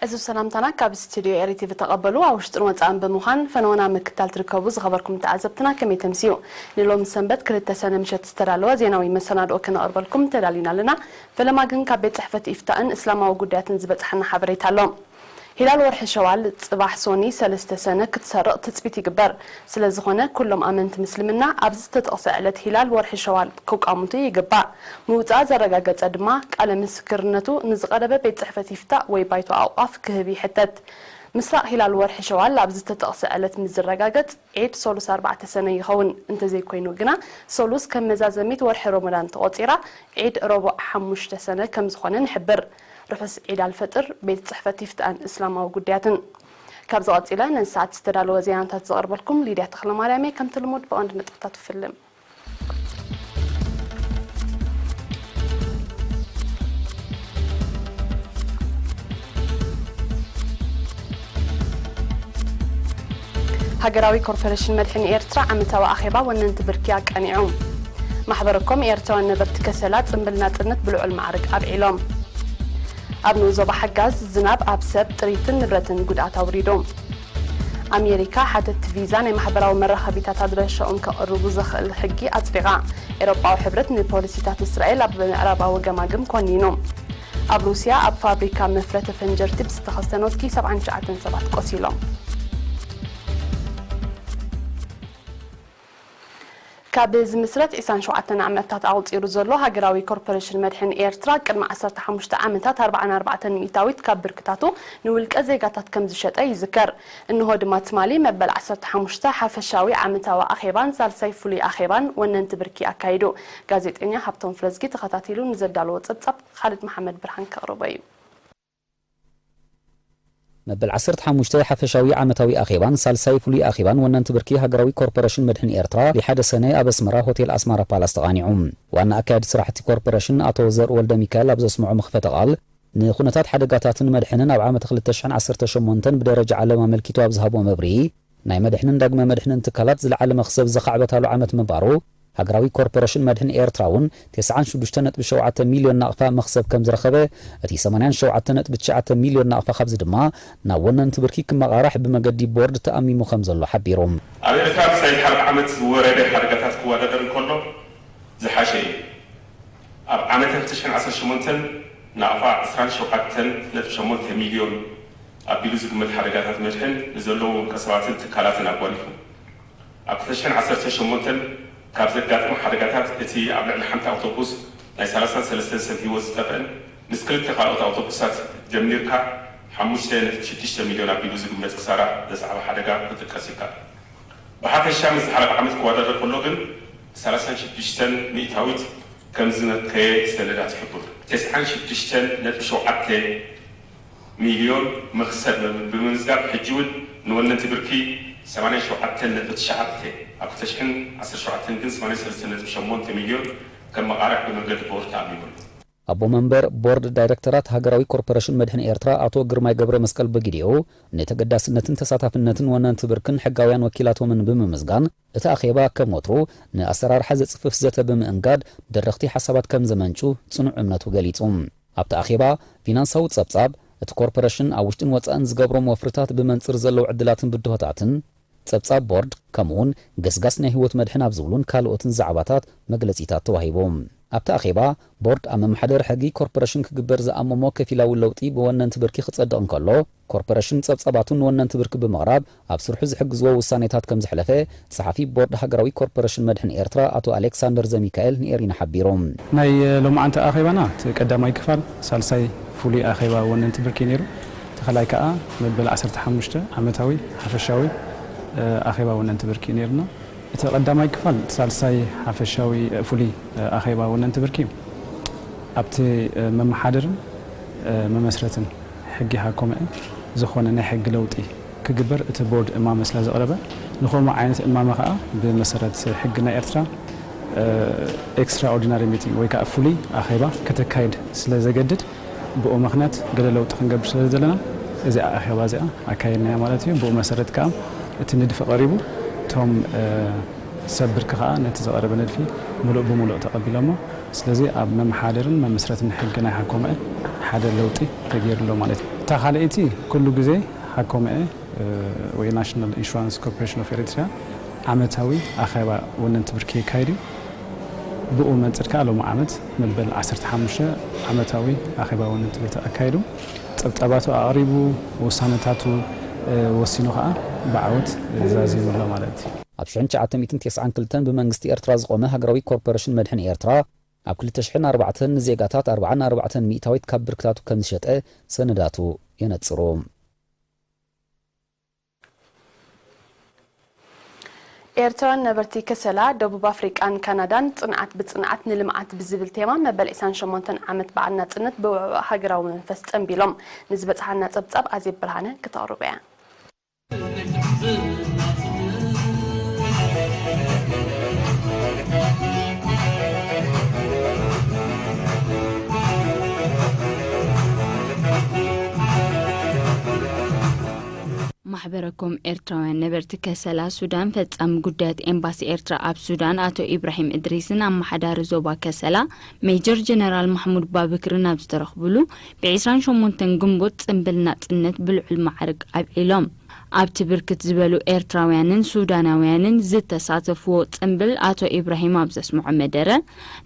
እዚ ሰላምታና ካብ ስቱድዮ ኤሪ ቲቪ ተቐበሉ። ኣብ ውሽጥን ወጻእን ብምዃን ፈነወና ምክታል ትርከቡ ዝኸበርኩም ተዓዘብትና ከመይ ተምስዩ? ንሎሚ ሰንበት ክልተ ሰነ ምሸት ዝተዳለወ ዜናዊ መሰናድኦ ክነቕርበልኩም ተዳሊና ኣለና። ፈለማ ግን ካብ ቤት ጽሕፈት ኢፍታእን እስላማዊ ጉዳያትን ዝበጽሓና ሓበሬታ ኣሎ። ሂላል ወርሒ ሸዋል ጽባሕ ሶኒ ሰለስተ ሰነ ክትሰርቕ ትጽቢት ይግበር። ስለ ዝኾነ ኩሎም ኣመንቲ ምስልምና ኣብዚ ዝተጠቕሰ ዕለት ሂላል ወርሒ ሸዋል ክቋምቱ ይግባእ። ምውጻእ ዘረጋገጸ ድማ ቃለ ምስክርነቱ ንዝቐረበ ቤት ጽሕፈት ይፍታእ ወይ ባይቶ ኣውቃፍ ክህብ ይሕተት። ምስራቕ ሂላል ወርሒ ሸዋል ኣብ ዝተጠቕሰ ዕለት ምስ ዝረጋገጽ ዒድ ሶሉስ ኣርባዕተ ሰነ ይኸውን። እንተዘይኮይኑ ግና ሶሉስ ከም መዛዘሚት ወርሒ ሮመዳን ተቖጺራ ዒድ ረቡዕ ሓሙሽተ ሰነ ከም ዝኾነ ንሕብር። ርሑስ ዒድ ኣልፈጥር ቤት ጽሕፈት ይፍታእን እስላማዊ ጉዳያትን። ካብዚ ቀጺለ ነዚ ሰዓት ዝተዳለወ ዜናታት ዘቕርበልኩም ሊድያ ተኽለማርያም እየ። ከምቲ ልሙድ ብቐንዲ ነጥብታት ፍልም። ሃገራዊ ኮርፖሬሽን መድሕን ኤርትራ ዓመታዊ ኣኼባ ወነንቲ ብርኪ ኣቃኒዑ። ማሕበረ ኮም ኤርትራውያን ነበርቲ ከሰላ ጽምብል ናጽነት ብልዑል ማዕርግ ኣብዒሎም። ኣብ ንኡስ ዞባ ሓጋዝ ዝናብ ኣብ ሰብ፣ ጥሪትን ንብረትን ጉድኣት ኣውሪዱ። ኣሜሪካ ሓተትቲ ቪዛ ናይ ማሕበራዊ መራኸቢታት ኣድራሻኦም ከቕርቡ ዘኽእል ሕጊ ኣጽዲቓ። ኤውሮጳዊ ሕብረት ንፖሊሲታት እስራኤል ኣብ ምዕራባዊ ገማግም ኮኒኑ። ኣብ ሩስያ ኣብ ፋብሪካ መፍረ ተፈንጀርቲ ብዝተኸስተ ነውትኪ ሰብዓን ትሽዓተን ሰባት ቆሲሎም። ካብ ዝምስረት ዒስራን ሸውዓተን ዓመታት ኣቑጺሩ ዘሎ ሃገራዊ ኮርፖሬሽን መድሕን ኤርትራ ቅድሚ ዓሰርተ ሓሙሽተ ዓመታት ኣርብዓን ኣርባዕተን ሚእታዊት ካብ ብርክታቱ ንውልቀ ዜጋታት ከም ዝሸጠ ይዝከር። እንሆ ድማ ትማሊ መበል ዓሰርተ ሓሙሽተ ሓፈሻዊ ዓመታዊ ኣኼባን ሳልሳይ ፍሉይ ኣኼባን ወነንቲ ብርኪ ኣካይዱ። ጋዜጠኛ ሃብቶም ፍረዝጊ ተኸታቲሉ ንዘዳለዎ ጸብጻብ ካልድ መሓመድ ብርሃን ከቕርቦ እዩ። መበል ዓሰርተ ሓሙሽተ ሓፈሻዊ ዓመታዊ ኣኼባን ሳልሳይ ፍሉይ ኣኼባን ወነንቲ ብርኪ ሃገራዊ ኮርፖሬሽን መድሕን ኤርትራ፣ ሓደ ሰነ ኣብ ኣስመራ ሆቴል ኣስማራ ፓላስ ተቓኒዑ። ዋና ኣካያዲ ስራሕቲ ኮርፖሬሽን ኣቶ ዘርእ ወልደ ሚካኤል ኣብ ዘስምዖ መኽፈቲ ቃል፣ ንኹነታት ሓደጋታትን መድሕንን ኣብ ዓመት ክልተ ሽሕን ዓሰርተ ሸሞንተን ብደረጃ ዓለም ኣመልኪቱ ኣብ ዝሃቦ መብርሂ፣ ናይ መድሕንን ዳግመ መድሕንን ትካላት ዝለዓለ መኽሰብ ዘኻዕበታሉ ዓመት ምንባሩ፣ ሃገራዊ ኮርፖሬሽን መድሕን ኤርትራ እውን ተስዓን ሽዱሽተ ነጥቢ ሸውዓተ ሚልዮን ናቕፋ መኽሰብ ከም ዝረኸበ፣ እቲ ሰማንያን ሸውዓተ ነጥቢ ትሽዓተ ሚልዮን ናቕፋ ካብዚ ድማ ናብ ወነንቲ ብርኪ ክመቓራሕ ብመገዲ ቦርድ ተኣሚሙ ከም ዘሎ ሓቢሩ። ኣብ ኤርትራ ብሳይድ ሓደ ዓመት ዝወረደ ሓደጋታት ክወዳደር እንከሎ ዝሓሸ እዩ። ኣብ ዓመተ ክልተ ሽሕን ዓሰርተ ሸሞንተን ናቕፋ ዕስራን ሸውዓተን ነጥቢ ሸሞንተ ሚልዮን ኣቢሉ ዝግመት ሓደጋታት መድሕን ንዘለዉ ውልቀ ሰባትን ትካላትን ኣጓኒፉ። ኣብ ክልተ ሽሕን ዓሰርተ ሸሞንተን ካብ ዘጋጠሙ ሓደጋታት እቲ ኣብ ልዕሊ ሓንቲ ኣውቶቡስ ናይ ሰላሳን ሰለስተን ሰብ ህይወት ዝጠፍአን ምስ ክልተ ካልኦት ኣውቶቡሳት ደሚርካ ሓሙሽተ ነጥቢ ሽዱሽተ ሚልዮን ኣቢሉ ዝግመት ክሳራ ዘስዓበ ሓደጋ ክጥቀስ ይከኣል። ብሓፈሻ ምስ ዝሓለፈ ዓመት ክወዳደር ከሎ ግን ሰላሳን ሽዱሽተን ሚእታዊት ከም ዝነከየ ሰነዳት ይሕብሩ። ተስዓን ሽዱሽተን ነጥቢ ሸውዓተ ሚልዮን መኽሰብ ብምምዝጋብ ሕጂ እውን ንወነንቲ ብርኪ ሰማንያን ሸውዓተን ነጥቢ ትሽዓተ፣ ኣብ ክልተ ሽሕን ዓሰርተ ሸውዓተን ግን ሰማንያን ሰለስተን ነጥቢ ሸሞንተ ሚልዮን ከም መቓርሕ ብመንገዲ ቦርድ ተኣሚኑ ኣሎ። ኣቦ መንበር ቦርድ ዳይረክተራት ሃገራዊ ኮርፖሬሽን መድሕን ኤርትራ ኣቶ ግርማይ ገብረ መስቀል በጊዲኡ፣ ንተገዳስነትን ተሳታፍነትን ወነንቲ ብርክን ሕጋውያን ወኪላቶምን ብምምስጋን፣ እቲ ኣኼባ ከም ወትሩ ንኣሰራርሓ ዘጽፍፍ ዘተ ብምእንጋድ ደረኽቲ ሓሳባት ከም ዘመንጩ ጽኑዕ እምነቱ ገሊጹ። ኣብቲ ኣኼባ ፊናንሳዊ ጸብጻብ፣ እቲ ኮርፖሬሽን ኣብ ውሽጥን ወጻእን ዝገብሮም ወፍርታት ብመንጽር ዘለዉ ዕድላትን ብድሆታትን፣ ጸብጻብ ቦርድ፣ ከምኡውን ገስጋስ ናይ ህይወት መድሕን ኣብ ዝብሉን ካልኦትን ዛዕባታት መግለጺታት ተዋሂቡ። ኣብቲ ኣኼባ፣ ቦርድ ኣብ መመሓደሪ ሕጊ ኮርፖሬሽን ክግበር ዝኣመሞ ከፊላዊ ለውጢ ብወነንቲ ብርኪ ክጸድቕ እንከሎ፣ ኮርፖሬሽን ጸብጻባቱ ንወነንቲ ብርኪ ብምቕራብ ኣብ ስርሑ ዝሕግዝዎ ውሳኔታት ከም ዘሕለፈ ጸሓፊ ቦርድ ሃገራዊ ኮርፖሬሽን መድሕን ኤርትራ ኣቶ ኣሌክሳንደር ዘሚካኤል ንኤሪና ሓቢሩ። ናይ ሎማዓንቲ ኣኼባና እቲ ቀዳማይ ክፋል ሳልሳይ ፍሉይ ኣኼባ ወነንቲ ብርኪ ነይሩ። እቲ ካልኣይ ከኣ መበል ዓሰርተ ሓሙሽተ ዓመታዊ ሓፈሻዊ፣ እ፣ ኣኼባ ወነንቲ ብርኪ ነይሩና። እቲ ቀዳማይ ክፋል ሳልሳይ ሓፈሻዊ፣ እ፣ ፍሉይ፣ እ፣ ኣኼባ ወነንቲ ብርኪ ኣብቲ፣ እ፣ መመሓደርን፣ እ፣ መመስረትን ሕጊ ሃኮመ ዝኾነ ናይ ሕጊ ለውጢ ክግበር እቲ ቦርድ እማመ ስለ ዘቕረበ፣ ንኸምኡ ዓይነት እማመ ከኣ ብመሰረት ሕጊ ናይ ኤርትራ፣ እ፣ ኤክስትራኦርዲናሪ ሚቲንግ ወይ ከኣ ፍሉይ ኣኼባ ከተካይድ ስለ ዘገድድ፣ ብኡ ምኽንያት ገለ ለውጢ ክንገብር ስለ ዘለና እዚኣ ኣኼባ እዚኣ ኣካይድናያ ማለት እዩ። ብኡ መሰረት ከኣ እቲ ንድፊ ቀሪቡ፣ እቶም፣ እ፣ ሰብ ብርኪ ከኣ ነቲ ዝቐረበ ንድፊ ምሉእ ብምሉእ ተቐቢሎሞ። ስለዚ ኣብ መመሓደርን መመስረትን ሕጊ ናይ ሓኮመ ሓደ ለውጢ ተገይሩ ኣሎ ማለት እዩ። እታ ካልኣይቲ ኩሉ ግዜ ሓኮመ ወይ ናሽናል ኢንሹራንስ ኮርፖሬሽን ኦፍ ኤሪትሪያ ዓመታዊ ኣኼባ ወነንቲ ብርኪ የካይድ እዩ። ብኡ መንጽር ከኣ ሎሚ ዓመት መበል ዓሰርተ ሓሙሽተ ዓመታዊ ኣኼባ ወነንቲ ብርኪ ኣካይዱ፣ ጸብጻባቱ ኣቕሪቡ፣ ውሳነታቱ ወሲኑ ከኣ ብዓወት ዛዚሙ ኣሎ ማለት እዩ። ኣብ ሽሕን ትሽዓተ ሚእትን ተስዓን ክልተን ብመንግስቲ ኤርትራ ዝቖመ ሃገራዊ ኮርፖሬሽን መድሕን ኤርትራ፣ ኣብ ክልተ ሽሕን ኣርባዕተን ንዜጋታት ኣርብዓን ኣርባዕተን ሚእታዊት ካብ ብርክታቱ ከም ዝሸጠ ሰነዳቱ የነጽሩ። ኤርትራውያን ነበርቲ ከሰላ፣ ደቡብ ኣፍሪቃን ካናዳን ጽንዓት ብጽንዓት ንልምዓት ብዝብል ቴማ መበል ዕስራን ሸሞንተን ዓመት በዓል ናጽነት ብውዕዉዕ ሃገራዊ መንፈስ ጸንቢሎም። ንዝበጽሓና ጸብጻብ ኣዜብ ብርሃነ ክተቕርቦ እያ። ማሕበረኮም ኤርትራውያን ነበርቲ ከሰላ ሱዳን ፈጻሚ ጉዳያት ኤምባሲ ኤርትራ ኣብ ሱዳን ኣቶ ኢብራሂም እድሪስን ኣመሓዳሪ ዞባ ከሰላ ሜጀር ጀነራል ማሕሙድ ባብክርን ኣብ ዝተረኽብሉ፣ ብ ዕስራን ሸሞንተን ግንቦት ጽምብል ናጽነት ብልዑል ማዕርግ ኣብዒሎም። ኣብቲ ብርክት ዝበሉ ኤርትራውያንን ሱዳናውያንን ዝተሳተፍዎ ጽምብል ኣቶ ኢብራሂም ኣብ ዘስምዖ መደረ፣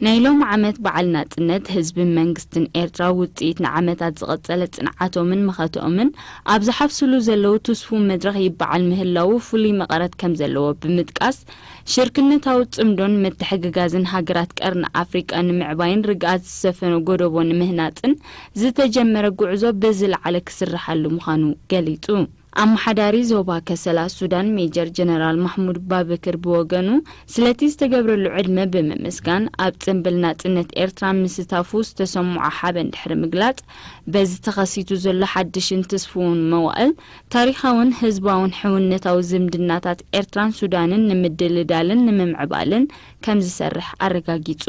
ናይ ሎም ዓመት በዓል ናጽነት ህዝብን መንግስትን ኤርትራ ውጽኢት ንዓመታት ዝቐጸለ ጽንዓቶምን መኸተኦምን ኣብ ዝሓፍስሉ ዘለዉ ትስፉው መድረኽ ይበዓል ምህላዉ ፍሉይ መቐረት ከም ዘለዎ ብምጥቃስ፣ ሽርክነታዊ ጽምዶን ምትሕግጋዝን ሃገራት ቀርኒ ኣፍሪቃ ንምዕባይን ርግኣት ዝሰፈኖ ጎደቦ ንምህናጽን ዝተጀመረ ጉዕዞ ብዝለዓለ ክስርሓሉ ምዃኑ ገሊጹ። ኣመሓዳሪ ዞባ ከሰላ ሱዳን ሜጀር ጀነራል ማሕሙድ ባብክር ብወገኑ፣ ስለቲ ዝተገብረሉ ዕድመ ብምምስጋን፣ ኣብ ጽምብል ናጽነት ኤርትራ ምስታፉ ዝተሰምዖ ሓበን ድሕሪ ምግላጽ፣ በዚ ተኸሲቱ ዘሎ ሓድሽን ትስፉውን መዋእል፣ ታሪኻውን ህዝባውን ሕውነታዊ ዝምድናታት ኤርትራን ሱዳንን ንምድልዳልን ንምምዕባልን ከም ዝሰርሕ ኣረጋጊጹ።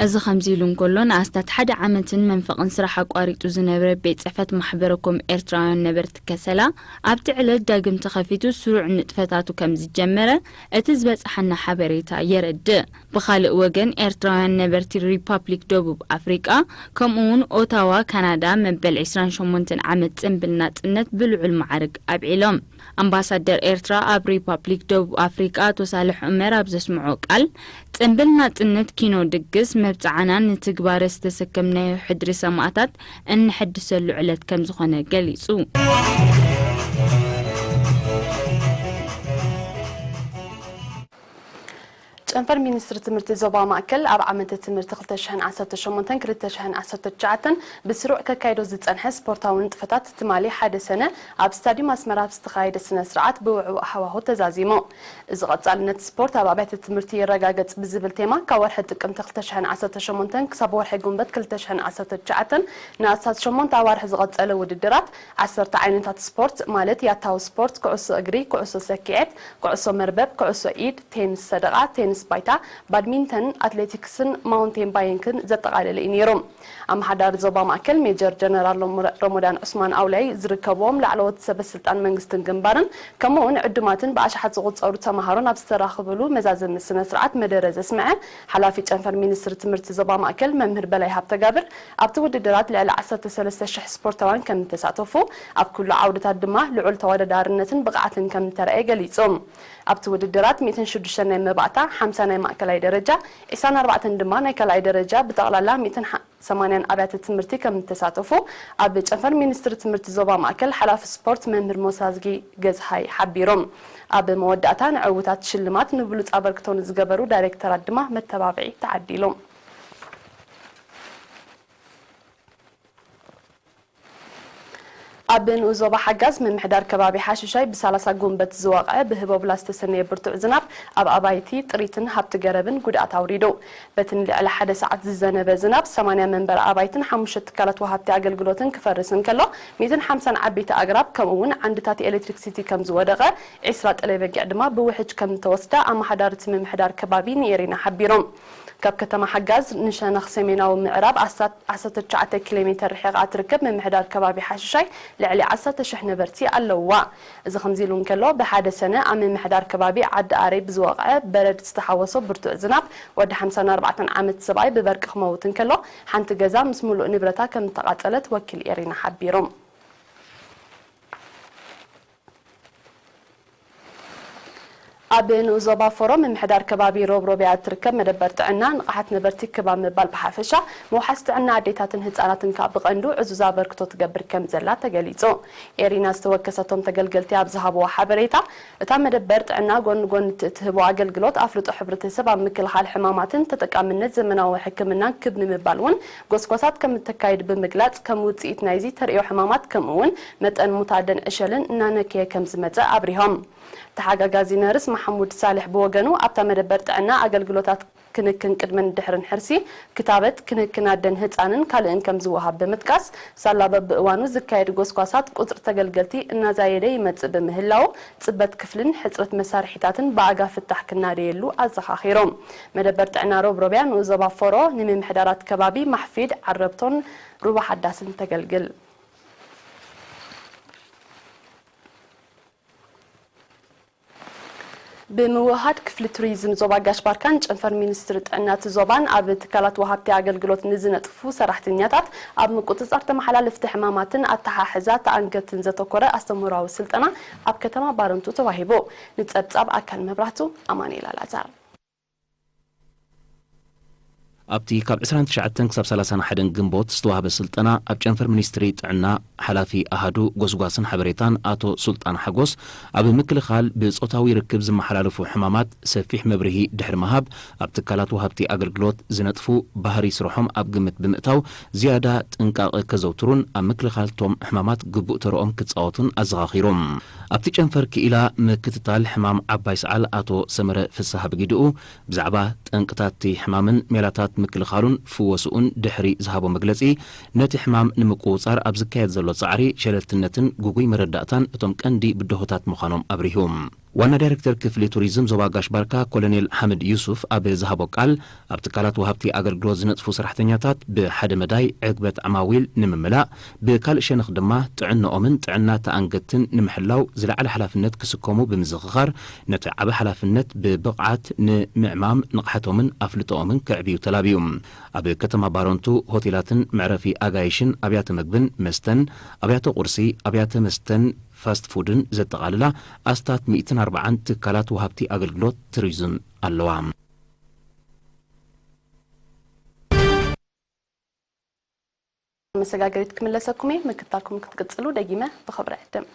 እዚ ከምዚ ኢሉ እንከሎ፣ ንኣስታት ሓደ ዓመትን መንፈቕን ስራሕ ኣቋሪጡ ዝነበረ ቤት ጽሕፈት ማሕበረኮም ኤርትራውያን ነበርቲ ከሰላ፣ ኣብቲ ዕለት ዳግም ተኸፊቱ ስሩዕ ንጥፈታቱ ከም ዝጀመረ እቲ ዝበጽሓና ሓበሬታ የረድእ። ብኻልእ ወገን፣ ኤርትራውያን ነበርቲ ሪፓብሊክ ደቡብ ኣፍሪቃ፣ ከምኡውን ኦታዋ ካናዳ፣ መበል ዕስራን ሸሞንተን ዓመት ጽምብል ናጽነት ብልዑል ማዕርግ ኣብዒሎም። ኣምባሳደር ኤርትራ ኣብ ሪፓብሊክ ደቡብ ኣፍሪቃ ኣቶ ሳልሕ ዑመር ኣብ ዘስምዖ ቃል፣ ጽምብል ናጽነት ኪኖ ድግስ መብጽዓና ንትግባረ ዝተሰከምናዮ ሕድሪ ሰማእታት እንሕድሰሉ ዕለት ከም ዝኾነ ገሊጹ። ጨንፈር ሚኒስትሪ ትምህርቲ ዞባ ማእከል ኣብ ዓመተ ትምህርቲ ክልተ ሽሕን ዓሰርተ ሸሞንተን ክልተ ሽሕን ዓሰርተ ትሽዓተን ብስሩዕ ከካይዶ ዝጸንሐ ስፖርታዊ ንጥፈታት ትማሊ ሓደ ሰነ ኣብ ስታድዩም ኣስመራ ብዝተኻየደ ስነ ስርዓት ብውዕዉዕ ሃዋሁ ተዛዚሙ። እዚ ቀጻልነት ስፖርት ኣብ ኣብያተ ትምህርቲ ይረጋገጽ ብዝብል ቴማ ካብ ወርሒ ጥቅምቲ ክልተ ሽሕን ዓሰርተ ሸሞንተን ክሳብ ወርሒ ጉንበት ክልተ ሽሕን ዓሰርተ ትሽዓተን ንኣስታት ሸሞንተ ኣዋርሕ ዝቐጸለ ውድድራት ዓሰርተ ዓይነታት ስፖርት ማለት ያታዊ ስፖርት፣ ኩዕሶ እግሪ፣ ኩዕሶ ሰኪዔት፣ ኩዕሶ መርበብ፣ ኩዕሶ ኢድ፣ ቴንስ ሰደቓ፣ ቴንስ ባይታ፣ ባድሚንተን፣ ኣትሌቲክስን ማውንቴን ባይክን ዘጠቓለለ እዩ ነይሩ። ኣመሓዳሪ ዞባ ማእከል ሜጀር ጀነራል ሮሞዳን ዑስማን ኣውላይ ዝርከብዎም ላዕለዎት ሰበ ስልጣን መንግስትን ግንባርን ከምኡ እውን ዕዱማትን ብኣሽሓት ዝቑጸሩ ተመሃሮን ኣብ ዝተራኸብሉ መዛዘሚ ስነ ስርዓት መደረ ዘስምዐ ሓላፊ ጨንፈር ሚኒስትሪ ትምህርቲ ዞባ ማእከል መምህር በላይ ሃብተጋብር፣ ኣብቲ ውድድራት ልዕሊ ዓሰርተ ሰለስተ ሽሕ ስፖርታውያን ከም እተሳተፉ፣ ኣብ ኩሉ ዓውድታት ድማ ልዑል ተወዳዳርነትን ብቕዓትን ከም እተረኣየ ገሊጹ። ኣብቲ ውድድራት ሚእትን ሽዱሽተን ናይ መባእታ፣ ሓምሳ ናይ ማእከላይ ደረጃ፣ ዒስራን ኣርባዕተን ድማ ናይ ካልኣይ ደረጃ፣ ብጠቕላላ ሚእትን ሰማንያን ኣብያተ ትምህርቲ ከም እተሳተፉ ኣብ ጨንፈር ሚኒስትሪ ትምህርቲ ዞባ ማእከል ሓላፊ ስፖርት መምህር ሞሳዝጊ ገዝሃይ ሓቢሮም። ኣብ መወዳእታ ንዕውታት ሽልማት ንብሉጽ ኣበርክቶ ንዝገበሩ ዳይሬክተራት ድማ መተባብዒ ተዓዲሉ። ኣብ ንኡስ ዞባ ሓጋዝ ምምሕዳር ከባቢ ሓሽሻይ ብሰላሳ ጉንበት ዝወቕዐ ብህቦብላ ዝተሰነየ ብርቱዕ ዝናብ ኣብ ኣባይቲ ጥሪትን ሃብቲ ገረብን ጉድኣት ኣውሪዱ። በቲ ንልዕሊ ሓደ ሰዓት ዝዘነበ ዝናብ ሰማንያ መንበሪ ኣባይትን ሓሙሽተ ትካላት ወሃብቲ ኣገልግሎትን ክፈርስ እንከሎ ሚእትን ሓምሳን ዓበይቲ ኣግራብ ከምኡ እውን ዓንድታት ኤሌክትሪክሲቲ ከም ዝወደቐ ዒስራ ጥለይ በጊዕ ድማ ብውሕጅ ከም ዝተወስዳ ኣመሓዳሪ እቲ ምምሕዳር ከባቢ ንኤሪና ሓቢሮም። ካብ ከተማ ሓጋዝ ንሸነኽ ሰሜናዊ ምዕራብ ኣስታት ዓሰርተ ትሽዓተ ኪሎ ሜተር ርሒቓ እትርከብ ምምሕዳር ከባቢ ሓሽሻይ ልዕሊ ዓሰርተ ሽሕ ነበርቲ ኣለውዋ። እዚ ከምዚ ኢሉ እንከሎ፣ ብሓደ ሰነ ኣብ ምምሕዳር ከባቢ ዓዲ ኣረይ ብዝወ ዝተወቕዐ በረድ ዝተሓወሶ ብርቱዕ ዝናብ ወዲ ሓምሳን ኣርባዕተን ዓመት ሰብኣይ ብበርቂ ክመውት እንከሎ፣ ሓንቲ ገዛ ምስ ምሉእ ንብረታ ከም ዝተቓጸለት ወኪል ኤሪና ሓቢሩ። ኣብ ንኡስ ዞባ ፎሮ ምምሕዳር ከባቢ ሮብሮብያ እትርከብ መደበር ጥዕና ንቕሓት ነበርቲ ክባብ ምባል ብሓፈሻ ምውሓስ ጥዕና ኣዴታትን ህጻናትን ከኣ ብቐንዱ ዕዙዝ ኣበርክቶ ትገብር ከም ዘላ ተገሊጹ። ኤሪና ዝተወከሰቶም ተገልገልቲ ኣብ ዝሃብዎ ሓበሬታ፣ እታ መደበር ጥዕና ጎኒ ጎኒ እቲ እትህቦ ኣገልግሎት ኣፍልጦ ሕብረተሰብ ኣብ ምክልኻል ሕማማትን ተጠቃምነት ዘመናዊ ሕክምናን ክብ ንምባል እውን ጎስጓሳት ከም እተካይድ ብምግላጽ፣ ከም ውጽኢት ናይዚ ተርእዮ ሕማማት ከምኡ እውን መጠን ሙት ኣደን ዕሸልን እናነከየ ከም ዝመጸ ኣብሪሆም። ተሓጋጋዚ ነርስ ማሕሙድ ሳልሕ ብወገኑ፣ ኣብታ መደበር ጥዕና ኣገልግሎታት ክንክን ቅድምን ድሕርን ሕርሲ፣ ክታበት፣ ክንክን ኣደን ህጻንን ካልእን ከም ዝወሃብ ብምጥቃስ፣ ሳላ በብእዋኑ ዝካየድ ጎስጓሳት ቁጽሪ ተገልገልቲ እናዛየደ ይመጽእ ብምህላው፣ ጽበት ክፍልን ሕጽረት መሳርሒታትን ብኣጋ ፍታሕ ክናደየሉ ኣዘኻኺሮም። መደበር ጥዕና ሮብሮብያ ንኡስ ዞባ ፎሮ ንምምሕዳራት ከባቢ ማሕፊድ፣ ዓረብቶን ሩባ ሓዳስን ተገልግል። ብምውህሃድ ክፍሊ ቱሪዝም ዞባ ጋሽ ባርካን ጨንፈር ሚኒስትሪ ጥዕና እቲ ዞባን ኣብ ትካላት ወሃብቲ ኣገልግሎት ንዝነጥፉ ሰራሕተኛታት ኣብ ምቁጽጻር ተመሓላለፍቲ ሕማማትን ኣተሓሕዛ ተኣንገትን ዘተኮረ ኣስተምህሮኣዊ ስልጠና ኣብ ከተማ ባረንቱ ተዋሂቡ። ንጸብጻብ ኣካል መብራህቱ ኣማኑኤል ኣልኣዛር። ኣብቲ ካብ ዕስራን ትሽዓተን ክሳብ ሰላሳን ሓደን ግንቦት ዝተዋህበ ስልጠና፣ ኣብ ጨንፈር ሚኒስትሪ ጥዕና ሓላፊ ኣሃዱ ጎስጓስን ሓበሬታን ኣቶ ሱልጣን ሓጎስ፣ ኣብ ምክልኻል ብጾታዊ ርክብ ዝመሓላለፉ ሕማማት ሰፊሕ መብርሂ ድሕሪ ምሃብ፣ ኣብ ትካላት ወሃብቲ ኣገልግሎት ዝነጥፉ ባህሪ ስርሖም ኣብ ግምት ብምእታው፣ ዝያዳ ጥንቃቐ ከዘውትሩን ኣብ ምክልኻል ቶም ሕማማት ግቡእ ተረኦም ክጻወቱን ኣዘኻኺሮም። ኣብቲ ጨንፈር ክኢላ ምክትታል ሕማም ዓባይ ሰዓል ኣቶ ሰመረ ፍስሃ ብጊድኡ፣ ብዛዕባ ጠንቅታት እቲ ሕማምን ሜላታት ምክልኻሉን ፍወስኡን ድሕሪ ዝሃቦ መግለጺ፣ ነቲ ሕማም ንምቁጽጻር ኣብ ዝካየድ ዘሎ ጻዕሪ ሸለልትነትን ግጉይ መረዳእታን እቶም ቀንዲ ብድሆታት ምዃኖም ኣብሪሁ። ዋና ዳይሬክተር ክፍሊ ቱሪዝም ዞባ ጋሽ ባርካ ኮሎኔል ሓምድ ዩሱፍ ኣብ ዝሃቦ ቃል፣ ኣብ ትካላት ወሃብቲ ኣገልግሎት ዝነጥፉ ሰራሕተኛታት ብሓደ መዳይ ዕግበት ዓማዊል ንምምላእ፣ ብካልእ ሸነኽ ድማ ጥዕንኦምን ጥዕና ተኣንገድትን ንምሕላው ዝለዓለ ሓላፍነት ክስከሙ ብምዝኽኻር፣ ነቲ ዓቢ ሓላፍነት ብብቕዓት ንምዕማም ንቕሓቶምን ኣፍልጦኦምን ከዕብዩ ተላብዩ። ኣብ ከተማ ባረንቱ ሆቴላትን መዕረፊ ኣጋይሽን፣ ኣብያተ መግብን መስተን፣ ኣብያተ ቁርሲ፣ ኣብያተ መስተን ፋስት ፉድን ዘጠቓልላ ኣስታት ሚእትን ኣርባዓን ትካላት ወሃብቲ ኣገልግሎት ቱሪዝም ኣለዋ። መሰጋገሪት ክምለሰኩም እየ። ምክታልኩም ክትቅጽሉ ደጊመ ብኽብሪ ዕድም።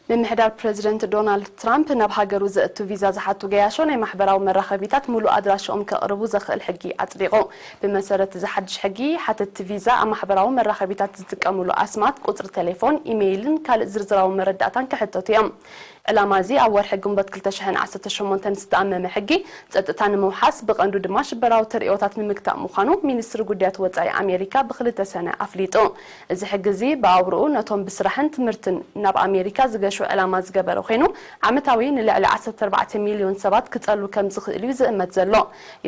ምምሕዳር ፕረዚደንት ዶናልድ ትራምፕ ናብ ሃገሩ ዘእቱ ቪዛ ዝሓቱ ገያሾ ናይ ማሕበራዊ መራኸቢታት ሙሉእ ኣድራሻኦም ከቕርቡ ዘኽእል ሕጊ ኣጽዲቑ። ብመሰረት እዚ ሓድሽ ሕጊ፣ ሓተትቲ ቪዛ ኣብ ማሕበራዊ መራኸቢታት ዝጥቀሙሉ ኣስማት፣ ቁጽሪ ቴሌፎን፣ ኢሜይልን ካልእ ዝርዝራዊ መረዳእታን ክሕተቱ እዮም። ዕላማ እዚ ኣብ ወርሒ ግንቦት ክልተ ሽሕን ዓሰርተ ሸሞንተን ዝተኣመመ ሕጊ፣ ጸጥታ ንምውሓስ፣ ብቐንዱ ድማ ሽበራዊ ተርእዮታት ንምግታእ ምዃኑ ሚኒስትሪ ጉዳያት ወጻኢ ኣሜሪካ ብክልተ ሰነ ኣፍሊጡ። እዚ ሕጊ እዚ ብኣውርኡ ነቶም ብስራሕን ትምህርትን ናብ ኣሜሪካ ዝገሹ ዕላማ ዝገበረ ኮይኑ፣ ዓመታዊ ንልዕሊ ዓሰርተ ኣርባዕተ ሚልዮን ሰባት ክጸሉ ከም ዝኽእል እዩ ዝእመት ዘሎ።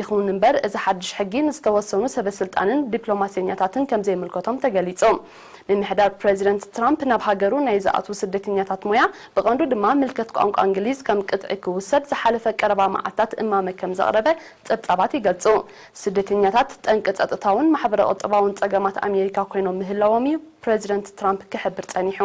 ይኹን እምበር፣ እዚ ሓድሽ ሕጊ ንዝተወሰኑ ሰበ ስልጣንን ዲፕሎማሰኛታትን ከም ዘይምልከቶም ተገሊጹ። ምምሕዳር ፕረዚደንት ትራምፕ ናብ ሃገሩ ናይ ዝኣትዉ ስደተኛታት ሞያ፣ ብቐንዱ ድማ ምልከት ቋንቋ እንግሊዝ፣ ከም ቅጥዒ ክውሰድ ዝሓለፈ ቀረባ መዓልታት እማመ ከም ዘቕረበ ጸብጻባት ይገልጹ። ስደተኛታት ጠንቂ ጸጥታውን ማሕበረ-ቁጠባውን ጸገማት ኣሜሪካ ኮይኖም ምህላዎም እዩ ፕረዚደንት ትራምፕ ክሕብር ጸኒሑ።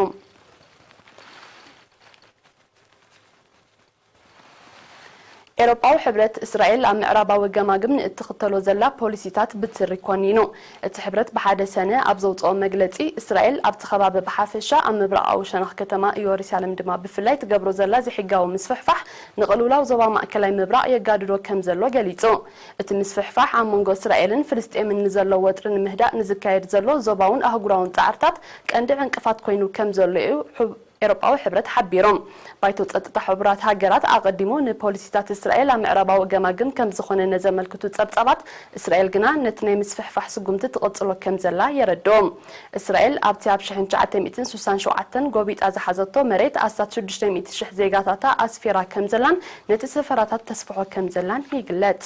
ኤውሮጳዊ ሕብረት፣ እስራኤል ኣብ ምዕራባዊ ገማግም ንእትኽተሎ ዘላ ፖሊሲታት ብትሪ ኮኒኑ። እቲ ሕብረት ብሓደ ሰነ ኣብ ዘውጽኦ መግለጺ፣ እስራኤል ኣብቲ ከባቢ ብሓፈሻ፣ ኣብ ምብራቓዊ ሸነኽ ከተማ ኢየሩሳሌም ድማ ብፍላይ ትገብሮ ዘላ ዘይሕጋዊ ምስፍሕፋሕ ንቕልውላው ዞባ ማእከላይ ምብራቕ የጋድዶ ከም ዘሎ ገሊጹ። እቲ ምስፍሕፋሕ ኣብ መንጎ እስራኤልን ፍልስጤምን ንዘሎ ወጥሪ ንምህዳእ ንዝካየድ ዘሎ ዞባውን ኣህጉራውን ጻዕርታት ቀንዲ ዕንቅፋት ኮይኑ ከም ዘሎ እዩ ኤውሮጳዊ ሕብረት ሓቢሩ። ባይቶ ጸጥታ ሕቡራት ሃገራት ኣቐዲሙ ንፖሊሲታት እስራኤል ኣብ ምዕራባዊ ገማግም ከም ዝኾነነ ዘመልክቱ ጸብጻባት፣ እስራኤል ግና ነቲ ናይ ምስፍሕፋሕ ስጉምቲ ትቕጽሎ ከም ዘላ የረድኡ። እስራኤል ኣብቲ ኣብ ሽሕን ትሽዓተ ሚእትን ስሳን ሸውዓተን ጎቢጣ ዝሓዘቶ መሬት ኣስታት ሽዱሽተ ሚእቲ ሽሕ ዜጋታታ ኣስፊራ ከም ዘላን ነቲ ሰፈራታት ተስፍሖ ከም ዘላን ይግለጽ።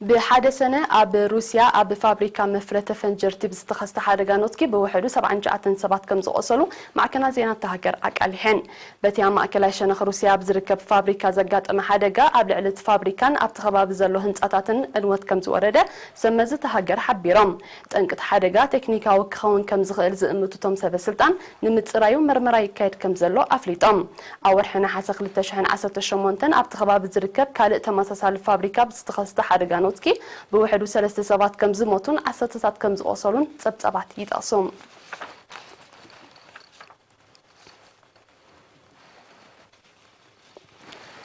ብሓደ ሰነ ኣብ ሩስያ ኣብ ፋብሪካ መፍረተ ፈንጀርቲ ብዝተኸስተ ሓደጋ ኖትኪ ብውሕዱ ሰብዓን ትሽዓተን ሰባት ከም ዝቖሰሉ ማዕከናት ዜና እታ ሃገር ኣቃሊሐን። በቲ ኣብ ማእከላይ ሸነኽ ሩስያ ኣብ ዝርከብ ፋብሪካ ዘጋጠመ ሓደጋ ኣብ ልዕሊ እቲ ፋብሪካን ኣብቲ ከባቢ ዘሎ ህንጻታትን ዕንወት ከም ዝወረደ ሰብ መዚ እታ ሃገር ሓቢሮም። ጠንቂ እቲ ሓደጋ ቴክኒካዊ ክኸውን ከም ዝኽእል ዝእምቱ እቶም ሰበ ስልጣን ንምጽራዩ መርመራ ይካየድ ከም ዘሎ ኣፍሊጦም። ኣብ ወርሒ ነሓሰ ክልተ ሽሕን ዓሰርተ ሸሞንተን ኣብቲ ከባቢ ዝርከብ ካልእ ተመሳሳሊ ፋብሪካ ብዝተኸስተ ሓደጋ ኖትኪ ብውሕዱ ሰለስተ ሰባት ከም ዝሞቱን ዓሰርተታት ከም ዝቖሰሉን ጸብጻባት ይጠቕሱ።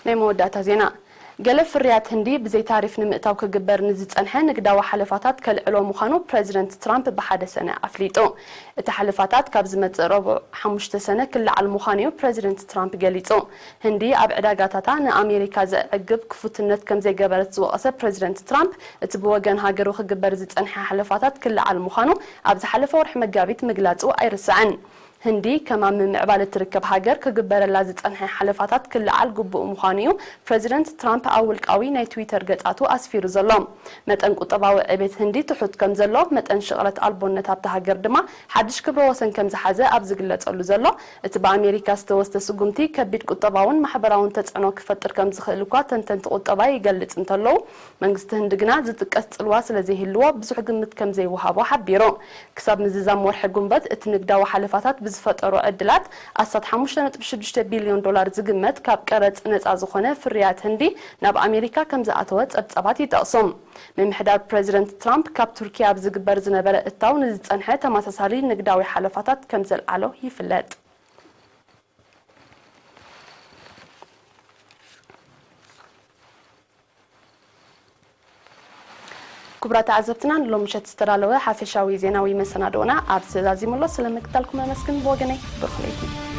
ናይ መወዳእታ ዜና። ገለ ፍርያት ህንዲ ብዘይ ታሪፍ ንምእታው ክግበር ንዝጸንሐ ንግዳዊ ሓለፋታት ከልዕሎ ምዃኑ ፕረዚደንት ትራምፕ ብሓደ ሰነ ኣፍሊጡ። እቲ ሓለፋታት ካብ ዝመጽእ ረቡዕ ሓሙሽተ ሰነ ክለዓል ምዃኑ እዩ ፕረዚደንት ትራምፕ ገሊጹ። ህንዲ ኣብ ዕዳጋታታ ንኣሜሪካ ዘዕግብ ክፉትነት ከም ዘይገበረት ዝወቐሰ ፕረዚደንት ትራምፕ፣ እቲ ብወገን ሃገሩ ክግበር ዝጸንሐ ሓለፋታት ክለዓል ምዃኑ ኣብ ዝሓለፈ ወርሒ መጋቢት ምግላጹ ኣይርሳዕን። ህንዲ ከም ኣብ ምምዕባል እትርከብ ሃገር ክግበረላ ዝጸንሐ ሓለፋታት ክለዓል ግቡእ ምዃኑ እዩ ፕረዚደንት ትራምፕ ኣብ ውልቃዊ ናይ ትዊተር ገጻቱ ኣስፊሩ ዘሎ። መጠን ቁጠባዊ ዕቤት ህንዲ ትሑት ከም ዘሎ፣ መጠን ሽቕለት ኣልቦነት ኣብታ ሃገር ድማ ሓድሽ ክብረ ወሰን ከም ዝሓዘ ኣብ ዝግለጸሉ ዘሎ፣ እቲ ብኣሜሪካ ዝተወስደ ስጉምቲ ከቢድ ቁጠባውን ማሕበራውን ተጽዕኖ ክፈጥር ከም ዝኽእል እኳ ተንተንቲ ቁጠባ ይገልጽ እንተለዉ፣ መንግስቲ ህንዲ ግና ዝጥቀስ ጽልዋ ስለ ዘይህልዎ ብዙሕ ግምት ከም ዘይወሃቦ ሓቢሩ። ክሳብ ምዝዛም ወርሒ ጉንበት እቲ ንግዳዊ ሓለፋታት ብዝፈጠሮ ዕድላት ኣስታት ሓሙሽተ ነጥቢ ሽዱሽተ ቢልዮን ዶላር ዝግመት ካብ ቀረጽ ነጻ ዝኾነ ፍርያት ህንዲ ናብ ኣሜሪካ ከም ዝኣተወ ጸብጻባት ይጠቕሱ። ምምሕዳር ፕረዚደንት ትራምፕ ካብ ቱርኪያ ኣብ ዝግበር ዝነበረ እታው ንዝጸንሐ ተመሳሳሊ ንግዳዊ ሓለፋታት ከም ዘልዓሎ ይፍለጥ። ክቡራት ተዓዘብትና፣ ንሎሚ ምሸት ዝተዳለወ ሓፈሻዊ ዜናዊ መሰናድኦና ኣብዚ ተዛዚሙ ኣሎ። ስለ ምክታልኩም ኣመስግን። ብወገነይ ብሩኽ ለይቲ።